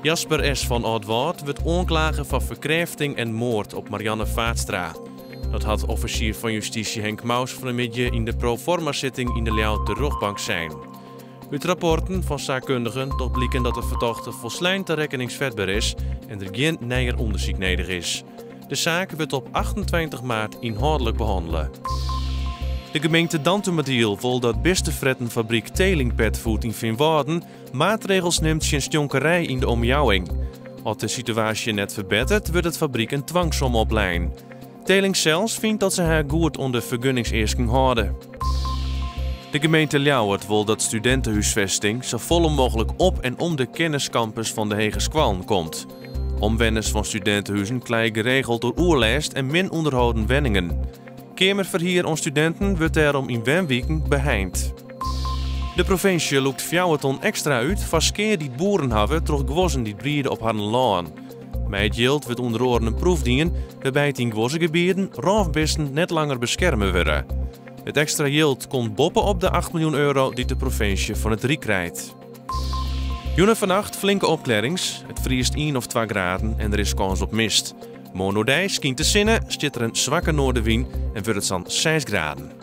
Jasper S. fan Aldwâld wurdt oanklage foar ferkrêfting en moard op Marianne Vaatstra. Dat hat offisier fan justysje Henk Mous fan 'e middei yn de pro-forma-sitting yn de Ljouwerter rjochtbank sein. Ut rapporten fan saakkundigen docht bliken dat de fertochte folslein tarekkeningsfetber is en der gjin neier ûndersyk nedich is. De saak wurdt op 28 maart ynhâldlik behannele. De gemeente Dantumadiel wol dat bistefrettenfabryk Teeling Petfood yn Feanwâlden maatregels nimt tsjin stjonkerij yn de omjouwing. As de situaasje net ferbetteret, wurdt it fabryk in twangsom oplein. Teeling sels fynt dat se har goed oan de fergunningseasken hâlde. De gemeente Ljouwert wol dat studintehúsfesting safolle mooglik op en om de kenniskampus fan de hegeskoallen komt. Omwenners fan studintehuzen kleie geregeld oer oerlêst en min ûnderholden wenningen. Keamerferhier oan studinten wurdt dêrom yn wenwiken beheind. De provinsje lûkt 4 ton ekstra út foar skea dy't boeren hawwe troch guozzen dy't briede op harren lân. Mei it jild wurdt ûnder oaren in proef dien wêrby't yn guozzegebieten rôfbisten net langer beskerme wurde. It ekstra jild komt boppe-op de 8 miljoen euro dy't de provinsje fan it Ryk krijt. Jûn en fannacht flinke opklearrings. It friest 1 of 2 graden en der is kâns op mist. Moarn oerdei skynt de sinne, stiet der in swakke noardewyn en wurdt it sa'n 6 graden.